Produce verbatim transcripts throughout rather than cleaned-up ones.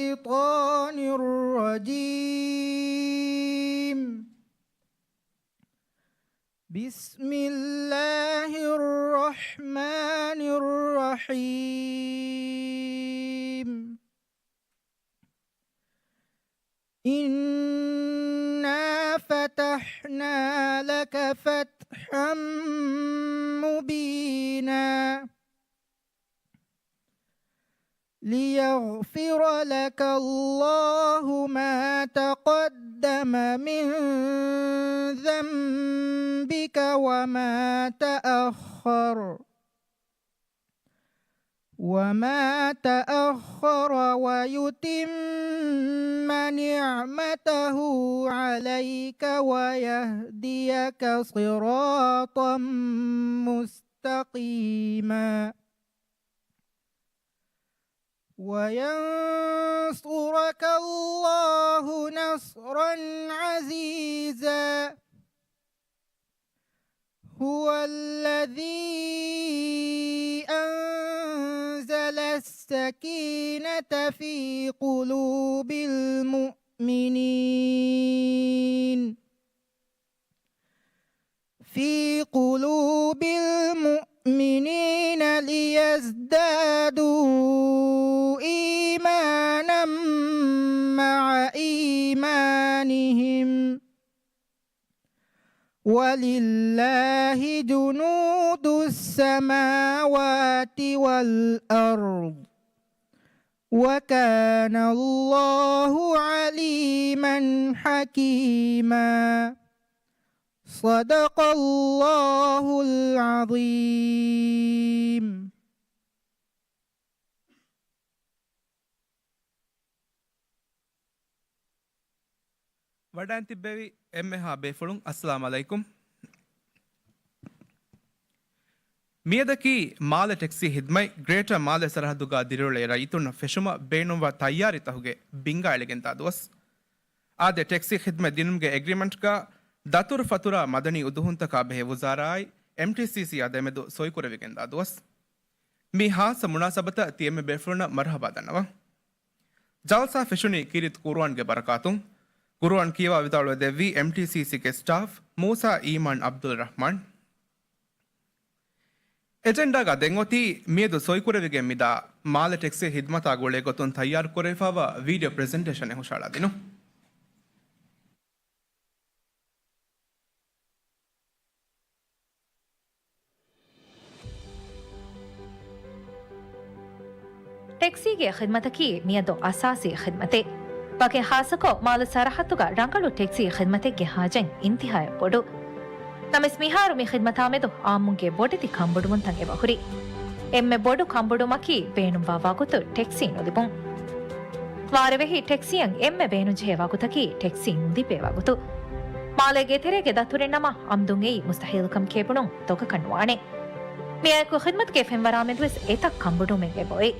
الشيطان الرجيم. بسم الله الرحمن الرحيم. إنا فتحنا لك فتحا مبينا. ليغفر لك الله ما تقدم من ذنبك وما تأخر، وما تأخر ويتم نعمته عليك ويهديك صراطا مستقيما. وينصرك الله نصرا عزيزا. هو الذي أنزل السكينة في قلوب المؤمنين، في قلوب المؤمنين ليزدادوا إيمانا مع إيمانهم، ولله جنود السماوات والأرض، وكان الله عليما حكيما. صدق الله العظيم. ވަޑައިން ތިއްބެވި އެންމެހާ ބޭފުޅުން، އައްސަލާމް ޢަލައިކުމް. މިއަދަކީ މާލެ ޓެކްސީ ޚިދްމަތް ގްރޭޓަ މާލެ ސަރަހައްދުގަ ދިރިއުޅޭ ރައްޔިތުންނަށް ފެށުމަށް ބޭނުންވާ ތައްޔާރީތަކުގެ ބިންގާ އެޅިގެންދާ ދުވަސް. އާދެ، ޓެކްސީ ޚިދްމަތް ދިނުމުގެ އެގްރިމަންޓްގަ ދަތުރުފަތުރާ މަދަނީ އުދުހުންތަކާ ބެހޭ ވުޒާރާއާއި އެމްޓީސީސީއާ ދެމެދު ސޮއިކުރެވިގެންދާ ދުވަސް. މި ހާއްސަ މުނާސަބަތަށް ތި އެންމެ ބޭފުޅުންނަށް މަރުޙަބާ ދަންނަވަން. ޖަލްސާ ފެށުނީ ކީރިތި ޤުރުއާންގެ ބަރަކާތުން. ޤުރުއާން ކިޔަވާ ވިދާޅުވެ ދެއްވީ އެމްޓީސީސީގެ ސްޓާފް މޫސާ އީމާން ޢަބްދުލް ރަޙްމާން. އެޖެންޑާގަ ދެން އޮތީ މިއަދު ސޮއިކުރެވިގެން މިދާ މާލެ ޓެކްސީ ޚިދްމަތާ ގުޅޭ ގޮތުން ތައްޔާރު ކުރެވިފައިވާ ވީޑިއޯ ޕްރެޒެންޓޭޝަނެއް ހުށަހަޅާ ދިނުން. ޓެކްސީގެ ޚިދްމަތަކީ މިއަދު އަސާސީ ޚިދްމަތެއް. ވަކިން ޚާއްޞަކޮށް، މާލެ ސަރަހައްދުގަ ރަނގަޅު ޓެކްސީ ޚިދްމަތެއްގެ ހާޖަތް އިންތިހާއަށް ބޮޑު. ނަމަވެސް، މިހާރު މި ޚިދްމަތާމެދު އާއްމުންގެ ބޮޑެތި ކަންބޮޑުވުންތައް އެބަހުރި. އެންމެ ބޮޑު ކަންބޮޑުވުމަކީ ބޭނުންވާ ވަގުތު ޓެކްސީ ނުލިބުން. ވާރޭވެހި ޓެކްސީއަށް އެންމެ ބޭނުންޖެހޭ ވަގުތަކީ ޓެކްސީ ނުލިބޭ ވަގުތު. މާލޭގެ ތެރޭގެ ދަތުރެއް ނަމަ، އަމްދުން އެއީ މުސްތަޙީލްކަމެކޭ ބުނުން ދޮގަކަށް ނުވާނެ. މިއާއެކު ޚިދްމަތުގެ ފެންވަރާމެދުވެސް އެތައް ކަންބޮޑުވުމެއް އެބައޮތް.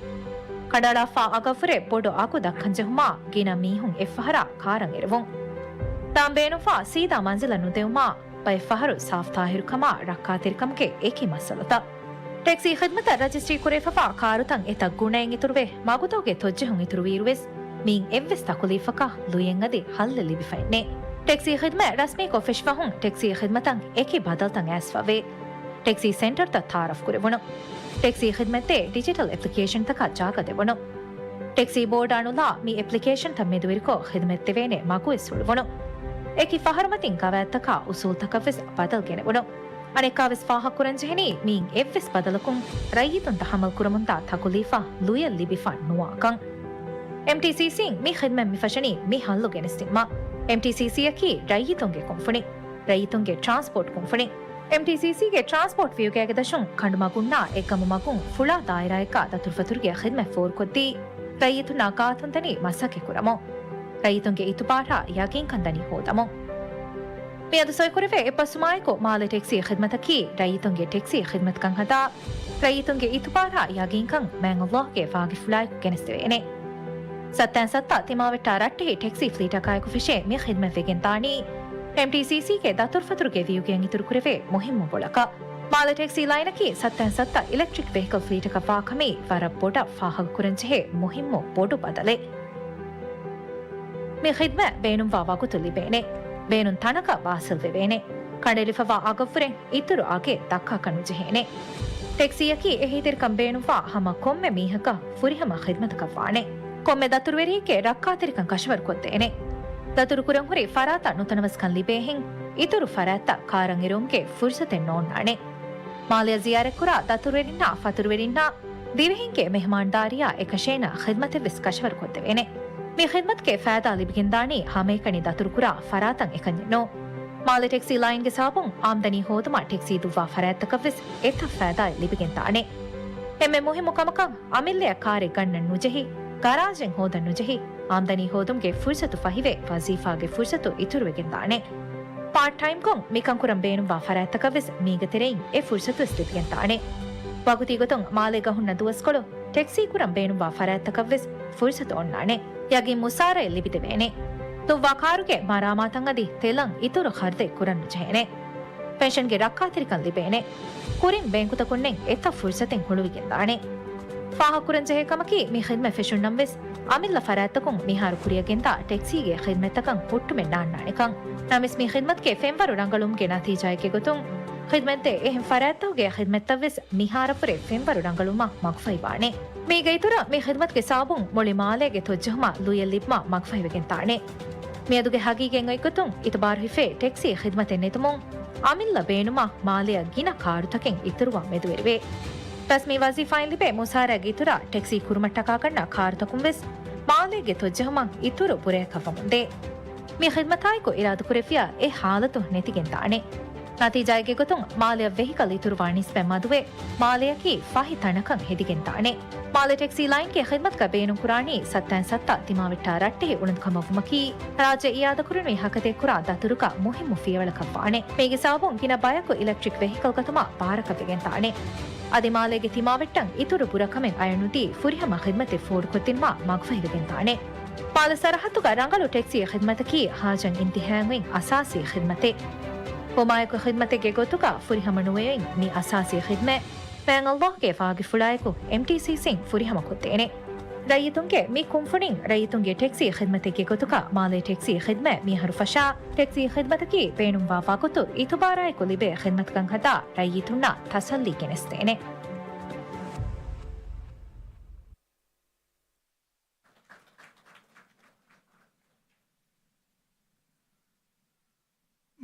ކަނޑައަޅާފަ އަގަށްވުރެ ބޮޑު އަގު ދައްކަންޖެހުމާ، ގިނަ މީހުން އެއްފަހަރާ ކާރަށް އެރުވުން. ދާން ބޭނުންފަ ސީދާ މަންޒިލަށް ނުދެވުމާ، ބައެއްފަހަރު ސާފުތާހިރުކަމާ ރައްކާތެރިކަމުގެ އެކި މައްސަލަތައް. ޓެކްސީ ޚިދްމަތަށް ރަޖިސްޓްރީ ކުރެވިފައިވާ ކާރުތައް އެތައް ގުނައިން އިތުރުވެ، މަގުތަކުގެ ތޮއްޖެހުން އިތުރުވިއިރުވެސް، މިއިން އެއްވެސް ތަކުލީފަކާ ލުޔެއް އަދި ހައްލެއް ލިބިފައެއް ނެތް. ޓެކްސީ ޚިދްމަތް ރަސްމީކޮށް ފެށިފަހުން، ޓެކްސީ ޚިދްމަތަށް އެކި ބަދަލުތައް އައިސްފަވޭ. ޓެކްސީ ސެންޓަރތައް ތައާރަފް ކުރެވުނު. ޓެކްސީ ޚިދްމަތްދޭ ޑިޖިޓަލް އެޕްލިކޭޝަންތަކަށް ޖާގަ ދެވުނު. ޓެކްސީ ބޯޑާ ނުލާ މި އެޕްލިކޭޝަންތައް މެދުވެރިކޮށް ޚިދުމަތްދެވޭނެ މަގުވެސް ހުޅުވުނު. އެކި ފަހަރުމަތިން ގަވާއިދުތަކާ އުސޫލުތަކަށްވެސް ބަދަލު ގެނެވުނު. އަނެއްކާވެސް ފާހަގަކުރަންޖެހެނީ މިއިން އެއްވެސް ބަދަލަކުން ރައްޔިތުންތައް ހަމަލުކުރަމުންދާ ތަކުލީފަށް ލުޔެއް ލިބިފަ ނުވާކަން. އެމްޓީސީސީން މި ޚިދުމަތް މިފަށަނީ މި ހައްލު ގެނެސްދިނުމަށް. އެމްޓީސީސީއަކީ ރައްޔިތުންގެ ކުންފުނި. ރައްޔިތުންގެ ޓްރާންސްޕޯޓް ކުންފުނި. އެމްޓީސީސީގެ ޓްރާންސްޕޯޓް ވިއުގޭގެ ދަށުން ކަނޑުމަގުންނާ އެއްގަމު މަގުން ފުޅާ ދާއިރާއަކާ ދަތުރުފަތުރުގެ ޚިދުމަތް ފޯރުކޮށްދީ، ރައްޔިތުންނާ ގާތުންދަނީ މަސައްކަތްކުރަމުން، ރައްޔިތުންގެ އިތުބާރާ ޔަގީންކަން ދަނީ ހޯދަމުން. މިއަދު ސޮއިކުރެވޭ އެއްބަސްވުމާއެކު، މާލެ ޓެކްސީ ޚިދުމަތަކީ ރައްޔިތުންގެ ޓެކްސީ ޚިދުމަތުކަން ހަދާ، ރައްޔިތުންގެ އިތުބާރާ ޔަގީންކަން މާތް ﷲ ގެ ފާގިފުޅާއެކު ގެނެސްދެވޭނެ. ސައްތައިން ސައްތަ ތިމާވެއްޓާ ރައްޓެހި ޓެކްސީ ފްލީޓަކާއެކު ފެށޭ މި ޚިދުމަތް ވެގެންދާނީ އެމްޓީސީސީގެ ދަތުރުފަތުރުގެ ވިއުގެއަށް އިތުރުކުރެވޭ މުހިއްމު ބޮޅަކަށް. މާލެ ޓެކްސީ ލައިނަކީ ސައްތައިން ސައްތަ އިލެކްޓްރިކް ވެހިކަލް ފްލީޓަކަށް ވާކަމީ ވަރަށް ބޮޑަށް ފާހަގަކުރަންޖެހޭ މުހިއްމު ބޮޑު ބަދަލެއް. މި ޚިދްމަތް ބޭނުންވާ ވަގުތު ލިބޭނެ. ބޭނުން ތަނަކަށް ވާސިލް ވެވޭނެ. ކަނޑައެޅިފަވާ އަގަށްވުރެ އިތުރު އަގެއް ދައްކާކަށް ނުޖެހޭނެ. ޓެކްސީއަކީ އެހީތެރިކަން ބޭނުންވާ ހަމަ ކޮންމެ މީހަކަށް ފުރިހަމަ ޚިދްމަތަކަށް ވާނެ. ކޮންމެ ދަތުރުވެރިއެއްގެ ރައްކާތެރިކަން ކަށަވަރުކޮށްދޭނެ. ދަތުރު ކުރަން ހުރި ފަރާތަށް ނުތަނަވަސްކަން ލިބޭހެން، އިތުރު ފަރާތްތައް ކާރަށް އެރުވުމުގެ ފުރުސަތެއް ނޯންނާނެ. މާލެއަށް ޒިޔާރަތްކުރާ ދަތުރުވެރިންނާ ފަތުރުވެރިންނާ ދިވެހިންގެ މެހެމާންދާރީއާ އެކަށޭނާ ޚިދްމަތެއްވެސް ކަށަވަރުކޮށްދެވޭނެ. މި ޚިދްމަތުގެ ފައިދާ ލިބިގެންދާނީ ހަމައެކަނި ދަތުރުކުރާ ފަރާތަށް އެކަންޏެއް ނޫން. މާލެ ޓެކްސީ ލައިންގެ ސަބަބުން އާމްދަނީ ހޯދުމަށް ޓެކްސީ ދުއްވާ ފަރާތްތަކަށްވެސް އެތައް ފައިދާއެއް ލިބިގެންދާނެ. އެންމެ މުހިއްމު ކަމަކަށް އަމިއްލައަށް ކާރެއް ގަންނަން ނުޖެހި، ގަރާޖެއް ހޯދަން ނުޖެހި، އާމްދަނީ ހޯދުމުގެ ފުރުސަތު ފަހިވެ، ވަޒީފާގެ ފުރުސަތު އިތުރުވެގެންދާނެ. ޕާޓް ޓައިމްކޮށް މިކަން ކުރަން ބޭނުންވާ ފަރާތްތަކަށްވެސް މީގެ ތެރެއިން އެ ފުރުސަތުވެސް ލިބިގެންދާނެ. ވަގުތީ ގޮތުން މާލޭގަ ހުންނަ ދުވަސްކޮޅު ޓެކްސީ ކުރަން ބޭނުންވާ ފަރާތްތަކަށްވެސް ފުރުސަތު އޮންނާނެ. ޔަގީން މުސާރައެއް ލިބިދެވޭނެ. ދުއްވާ ކާރުގެ މަރާމާތަށް އަދި ތެލަށް އިތުރު ޚަރަދެއް ކުރަން ނުޖެހޭނެ. ޕެންޝަންގެ ރައްކާތެރިކަން ލިބޭނެ. ކުރިން ބޭންކުތަކުންނެއް އެތައް ފުރުސަތެއް ހުޅުވިގެންދާނެ. ފާހަގަކުރަންޖެހޭ ކަމަކީ، މި ޚިދްމަތް ފެށުންނަންވެސް އަމިއްލަ ފަރާތްތަކުން މިހާރު ކުރިއަށްގެންދާ ޓެކްސީގެ ޚިދްމަތްތަކަށް ހުއްޓުމެއް ނާންނާނެކަން. ނަމަވެސް މި ޚިދްމަތުގެ ފެންވަރު ރަނގަޅުވުމުގެ ނަތީޖާއެއްގެ ގޮތުން، ޚިދްމަތްދޭ އެހެން ފަރާތްތަކުގެ ޚިދްމަތްތައްވެސް މިހާރަށްވުރެ ފެންވަރު ރަނގަޅުވުމަށް މަގުފަހިވާނެ. މީގެ އިތުރަށް މި ޚިދްމަތުގެ ސަބަބުން މުޅި މާލޭގެ ތޮއްޖަހުމަށް ލުޔެއް ލިބުމަށް މަގުފަހިވެގެންދާނެ. މިއަދުގެ ހަގީގަތް އޮތްގޮތުން އިތުބާރުހިފޭ ޓެކްސީ ޚިދްމަތެއް ނެތުމުން، އަމިއްލަ ބޭނުމަށް މާލެއަށް ގިނަ ކާރުތަކެއް އިތުރުވާން މެދުވެރިވޭ. ބަސް މި ވަޒީފާއިން ލިބޭ މުސާރައިގެ އިތުރަށް ޓެކްސީ ކުރުމަށްޓަކާގަންނަ ކާރުތަކުންވެސް މާލޭގެ ތޮއްޖަހުމަށް އިތުރު ބުރަޔަކަށް ވަމުންދޭ. މި ޚިދްމަތާއެކު އިރާދަކުރެއްވިޔާ އެ ހާލަތު ނެތިގެންދާނެ. ނަތީޖާއެއްގެ ގޮތުން މާލެއަށް ވެހިކަލް އިތުރުވާ ނިސްބަތް މަދުވެ، މާލެއަކީ ފަހި ތަނަކަށް ހެދިގެންދާނެ. މާލެ ޓެކްސީ ލައިންގެ ޚިދްމަތުގަ ބޭނުންކުރާނީ ސައްތައިން ސައްތަ ތިމާވެއްޓާ ރައްޓެހި އުޅުނުކަމަށްވުމަކީ، ރާއްޖެ އިއާދަކުރަނިވި ހަކަތައެއްކުރާ ދަތުރުގަ މުހިއްމު ފިޔަވަޅަކަށްވާނެ. މީގެ ސަބަބުން ގިނަ ބަޔަކު އިލެކްޓްރިކް ވެހިކަލް ގަތުމަށް ބާރަކަށްވެގެންދާނެ. އަދި މާލޭގެ ތިމާވެއްޓަށް އިތުރު ބުރަކަމެއް އަޔަނުދީ ފުރިހަމަ ޚިދްމަތެއް ފޯރުކޮށްދިނުމަށް މަގުފަހިވެގެންދާނެ. މާލެ ސަރަހައްދުގަ ރަނގަޅު ޓެކްސީ ޚިދްމަތަކީ ހާޖަން އިންތިހާއިން އޮތް އަސާސީ ޚިދްމަތެއް. ހުމާޔަކު ޚިދްމަތެއްގެ ގޮތުގަ ފުރިހަމަ ނުވެވެން މި އަސާސީ ޚިދްމަތް މާތް ﷲ ގެ ފާގިފުޅާއެކު އެމްޓީސީސީން ފުރިހަމަކޮށްދޭނެ. ރައްޔިތުންގެ މި ކުންފުނިން ރައްޔިތުންގެ ޓެކްސީ ޚިދްމަތެއްގެ ގޮތުގަ މާލޭ ޓެކްސީ ޚިދްމަތް މިހާރު ފަށާ، ޓެކްސީ ޚިދްމަތަކީ ބޭނުންވާ ވަގުތު އިތުބާރާއެކު ލިބޭ ޚިދްމަތަކަށް ހަދާ ރައްޔިތުންނަށް ތަސައްލީ ގެނެސްދޭނެ.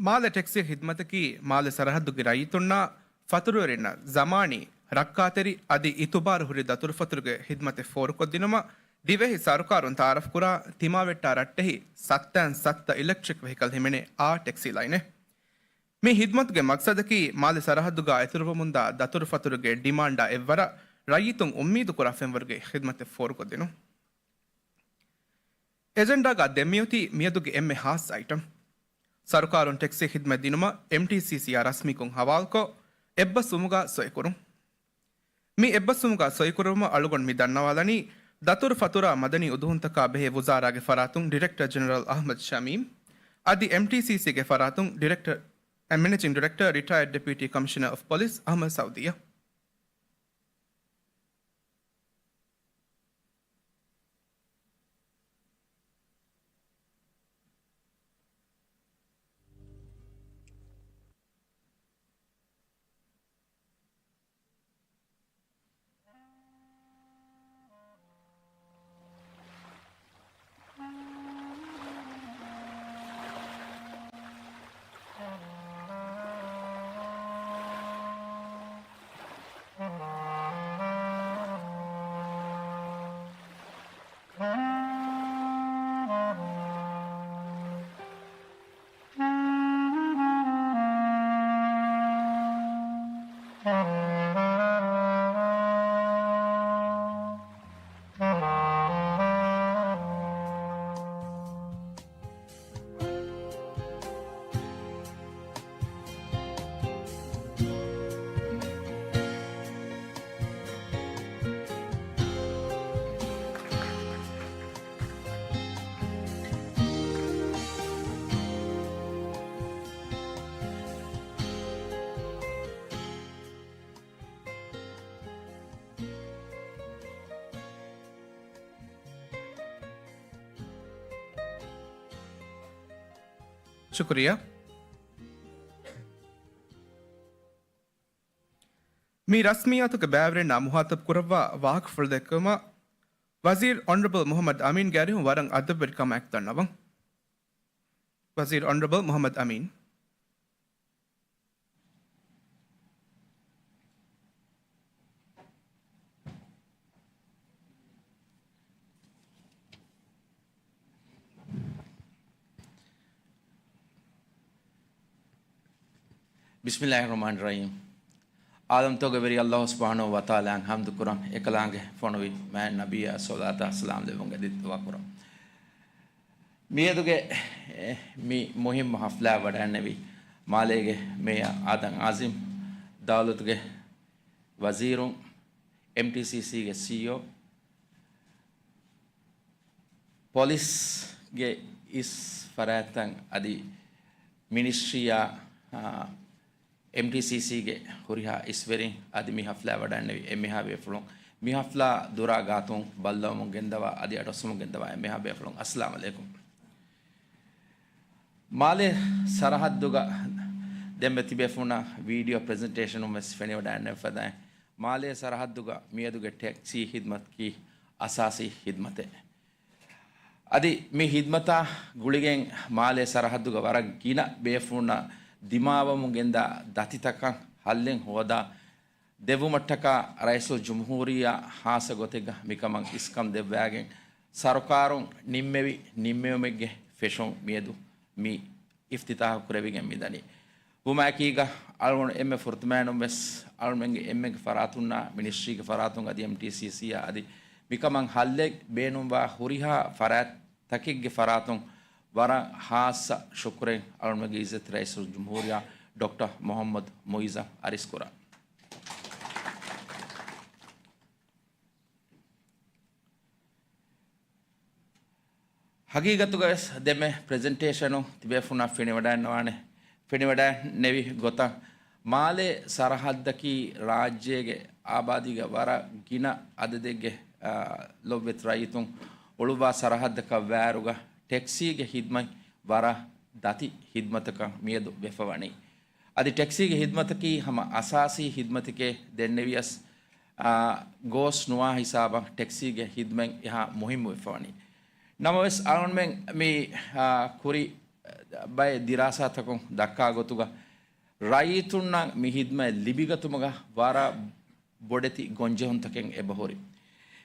މާލެ ޓެކްސީ ޚިދްމަތަކީ މާލެ ސަރަހައްދުގެ ރައްޔިތުންނާ ފަތުރުވެރިންނަށް ޒަމާނީ، ރައްކާތެރި އަދި އިތުބާރު ހުރި ދަތުރުފަތުރުގެ ޚިދްމަތެއް ފޯރުކޮށްދިނުމަށް ދިވެހި ސަރުކާރުން ތައާރަފްކުރާ ތިމާވެއްޓާ ރައްޓެހި ސައްތައިން ސައްތަ އިލެކްޓްރިކް ވެހިކަލް ހިމެނޭ އާ ޓެކްސީ ލައިނެއް. މި ޚިދްމަތުގެ މަގްސަދަކީ މާލެ ސަރަހައްދުގަ އިތުރުވަމުންދާ ދަތުރުފަތުރުގެ ޑިމާންޑާ އެއްވަރަށް ރައްޔިތުން އުއްމީދުކުރާ ފެންވަރުގެ ޚިދްމަތެއް ފޯރުކޮށްދިނުން. އެޖެންޑާގަ ދެންމިއޮތީ މިއަދުގެ އެންމެ ހާއްސަ އައިޓަމް. ސަރުކާރުން ޓެކްސީ ޚިދްމަތް ދިނުމަށް އެމްޓީސީސީއާ ރަސްމީކޮށް ހަވާލުކޮށް، އެއްބަސްވުމުގަ ސޮއިކުރުން. މި އެއްބަސްވުމުގަ ސޮއިކުރުވުމަށް އަޅުގަނޑު މި ދަންނަވާލަނީ، ދަތުރު ފަތުރާ މަދަނީ އުދުހުންތަކާ ބެހޭ ވުޒާރާގެ ފަރާތުން ޑިރެކްޓަރ ޖެނެރަލް އަޙްމަދު ޝަމީމް، އަދި އެމްޓީސީސީގެ ފަރާތުން ޑިރެކްޓަރ، މެނޭޖިން ޑިރެކްޓަރ، ރިޓަޔަރޑް ޑެޕިއުޓީ ކަމިޝަނަރ އޮފް ޕޮލިސް އަޙްމަދު ސައުދީއަށް. ޝުކުރިއްޔާ. މި ރަސްމިއްޔާތުގެ ބައިވެރިންނާ މުހާތަބް ކުރައްވާ ވާހަކަފުޅު ދެއްކުމަށް ވަޒީރު އޮނަރަބަލް މުޙައްމަދު އަމީންގެ އަރިހުން ވަރަށް އަދަބުވެރިކަމާއެކު ދަންނަވަން. ވަޒީރު އޮނަރަބަލް މުޙައްމަދު އަމީން. ބިސްމިﷲ ރަޙްމާނި ރަޙީމް. ޢާލަމްތަކުގެ ވެރި ﷲ ސުބްޙާނަހޫ ވަތަޢާލާއަށް ޙަމްދު ކުރަން، އެކަލާނގެ ފޮނުވި މާތް ނަބިއްޔާ ޞަލާތާ ސަލާމް ލެއްވުން އެދި ދުޢާ ކުރަން. މިއަދުގެ، އެ، މި މުހިއްމު ޙަފްލާއަށް ވަޑައިންނެވި މާލޭގެ މޭޔަރ އާދަމް އާޒިމް، ދައުލަތުގެ ވަޒީރުން، އެމްޓީސީސީގެ ސީއީއޯ، ޕޮލިސްގެ އިސް ފަރާތްތައް އަދި މިނިސްޓްރީއާ، އާ، އެމްޓީސީސީގެ ހުރިހާ އިސްވެރިން އަދި މި ޙަފްލާއަށް ވަޑައިންނެވި އެންމެހާ ބޭފުޅުން، މި ޙަފްލާ ދުރާ ގާތުން ބައްލަވަމުން ގެންދަވާ އަދި އަޑުއައްސަމުން ގެންދަވާ އެންމެހާ ބޭފުޅުން، އައްސަލާމް ޢަލައިކުމް. މާލޭ ސަރަޙައްދުގަ ދެންމެ ތިބޭފުޅުންނަށް ވީޑިއޯ ޕްރެޒެންޓޭޝަނުން ވެސް ފެނިވަޑައިގެންނެވި ފަދައިން، މާލޭ ސަރަޙައްދުގަ މިއަދުގެ ޓެކްސީ ޚިދްމަތަކީ އަސާސީ ޚިދްމަތެއް. އަދި މި ޚިދްމަތާ ގުޅިގެން މާލޭ ސަރަޙައްދުގަ ވަރަށް ގިނަ ބޭފުޅުންނަށް ދިމާވަމުން ގެންދާ ދަތިތަކަށް ޙައްލެއް ހޯދާ ދެއްވުމަށްޓަކާ ރައީސުލްޖުމްހޫރިއްޔާ ޚާއްޞަ ގޮތެއްގަ މިކަމަށް އިސްކަން ދެއްވާގެން ސަރުކާރުން ނިންމެވި ނިންމެވުމެއްގެ ފެށުން މިއަދު މި އިފްތިތާޙު ކުރެވިގެން މިދަނީ. ވުމާއެކީގަ އަޅުގަނޑު އެންމެ ފުރަތަމައިނުން ވެސް އަޅުމެންގެ އެންމެންގެ ފަރާތުންނާ މިނިސްޓްރީގެ ފަރާތުން އަދި އެމްޓީސީސީއާ އަދި މިކަމަށް ޙައްލެއް ބޭނުންވާ ހުރިހާ ފަރާތްތަކެއްގެ ފަރާތުން ވަރަށް ޚާއްޞަ ޝުކުރެއް އަޅުމެންގެ އިއްޒަތް ރައީސުލްޖުމްހޫރިއްޔާ ޑޮކްޓަރ މުޙައްމަދު މުޢިއްޒަށް އަރިސްކުރަން. ޙަޤީޤަތުގަވެސް ދެންމެ ޕްރެޒެންޓޭޝަނު ތިބޭފުންނަށް ފެނިވަޑައިންނަވާނެ. ފެނިވަޑައިންނެވި ގޮތަށް، މާލޭ ސަރަޙައްދަކީ ރާއްޖޭގެ އާބާދީގެ ވަރަށް ގިނަ އަދަދެއްގެ، އާ، ލޮބުވެތި ރައްޔިތުން އުޅުއްވާ ސަރަޙައްދަކަށް ވާއިރުގަ ޓެކްސީގެ ޚިދްމަތް ވަރަށް ދަތި ޚިދްމަތަކަށް މިއަދު ވެފަވަނީ. އަދި ޓެކްސީގެ ޚިދްމަތަކީ ހަމަ އަސާސީ ޚިދްމަތެކޭ ދެންނެވިޔަސް، އާ، ގޯސް ނުވާ ހިސާބަށް ޓެކްސީގެ ޚިދްމަތް އެހާ މުހިއްމުވެފަވަނީ. ނަމަވެސް އަޅުގަނޑުމެން މި، އާ، ކުރި ބައެއް ދިރާސާތަކުން ދައްކާ ގޮތުގަ ރައްޔިތުންނަށް މި ޚިދްމަތް ލިބިގަތުމުގަ ވަރަށް ބޮޑެތި ގޮންޖެހުންތަކެއް އެބަހުރި.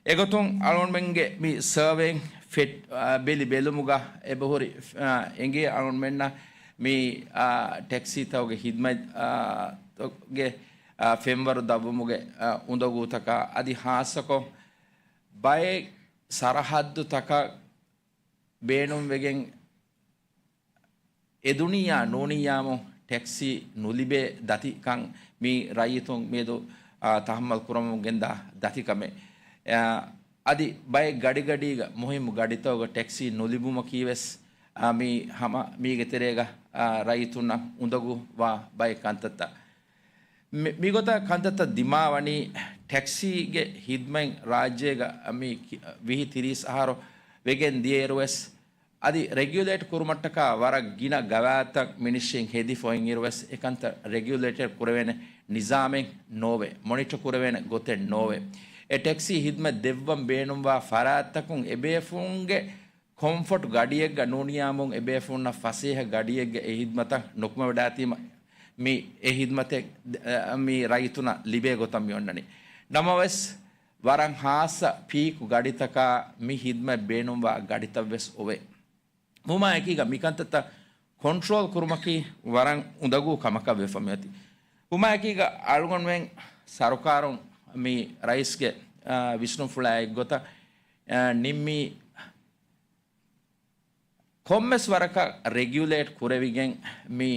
އެގޮތުން އަޅުގަނޑުމެންގެ މި ސަރވޭން ފެ-، އާ، ބެލި ބެލުމުގަ އެބަހުރި، އާ، އެނގޭ އަޅުގަނޑުމެންނަށް މި، އާ، ޓެކްސީތަކުގެ ޚިދްމަތް، އާ، ތަކުގެ، އާ، ފެންވަރު ދަށްވުމުގެ، އާ، އުނދަގޫތަކާ އަދި ޚާއްޞަކޮށް ބައެއް ސަރަޙައްދުތަކަށް ބޭނުންވެގެން އެދުނިއްޔާ ނޫނިއްޔާމު ޓެކްސީ ނުލިބޭ ދަތިކަން މި ރައްޔިތުން މިއަދު، އާ، ތަޙައްމަލް ކުރަމުން ގެންދާ ދަތިކަމެއް. އާ، އަދި ބައެއް ގަޑިގަޑީގަ މުހިއްމު ގަޑިތަކުގަ ޓެކްސީ ނުލިބުމަކީ ވެސް، އާ، މި ހަމަ މީގެ ތެރޭގަ، އާ، ރައްޔިތުންނަށް އުނދަގޫވާ ބައެއް ކަންތައްތައް. މި-، މިގޮތަށް ކަންތައްތައް ދިމާވަނީ ޓެކްސީގެ ޚިދްމަތް ރާއްޖޭގަ މި ކި-، ވިހި ތިރީސް އަހަރު ވެގެން ދިޔައިރު ވެސް، އަދި ރެގިއުލޭޓް ކުރުމަށްޓަކާ ވަރަށް ގިނަ ގަވާއިދުތައް މިނިސްޓްރީން ހެދި ފޮއިންއިރު ވެސް، އެކަންތައް ރެގިއުލޭޓެއް ކުރެވޭނެ ނިޒާމެއް ނޯވޭ، މޮނިޓަ ކުރެވޭނެ ގޮތެއް ނޯވޭ. އެ ޓެކްސީ ޚިދްމަތް ދެއްވަން ބޭނުންވާ ފަރާތްތަކުން އެބޭފުޅުންގެ ކޮމްފަޓް ގަޑިއެއްގަ ނޫނިއްޔާމުން އެބޭފުޅުންނަށް ފަސޭހަ ގަޑިއެއްގަ އެ ޚިދްމަތަށް ނުކުމެވަޑާތީމަ، މި އެ ޚިދްމަތެއް މި ރައްޔިތުންނަށް ލިބޭ ގޮތަށް މި އޮންނަނީ. ނަމަވެސް، ވަރަށް ޚާއްޞަ ޕީކް ގަޑިތަކާ މި ޚިދްމަތް ބޭނުންވާ ގަޑިތައް ވެސް އޮވޭ. ވުމާއެކީގަ މިކަންތައްތައް ކޮންޓްރޯލް ކުރުމަކީ ވަރަށް އުނދަގޫ ކަމަކަށް ވެފަ މިއޮތީ. ވުމާއެކީގަ އަޅުގަނޑުމެން ސަރުކާރުން މި ރައީސްގެ، އާ، ވިސްނުންފުޅާ އެއްގޮތަށް، އާ، ނިންމީ ކޮންމެސް ވަރަކަށް ރެގިއުލޭޓް ކުރެވިގެން މި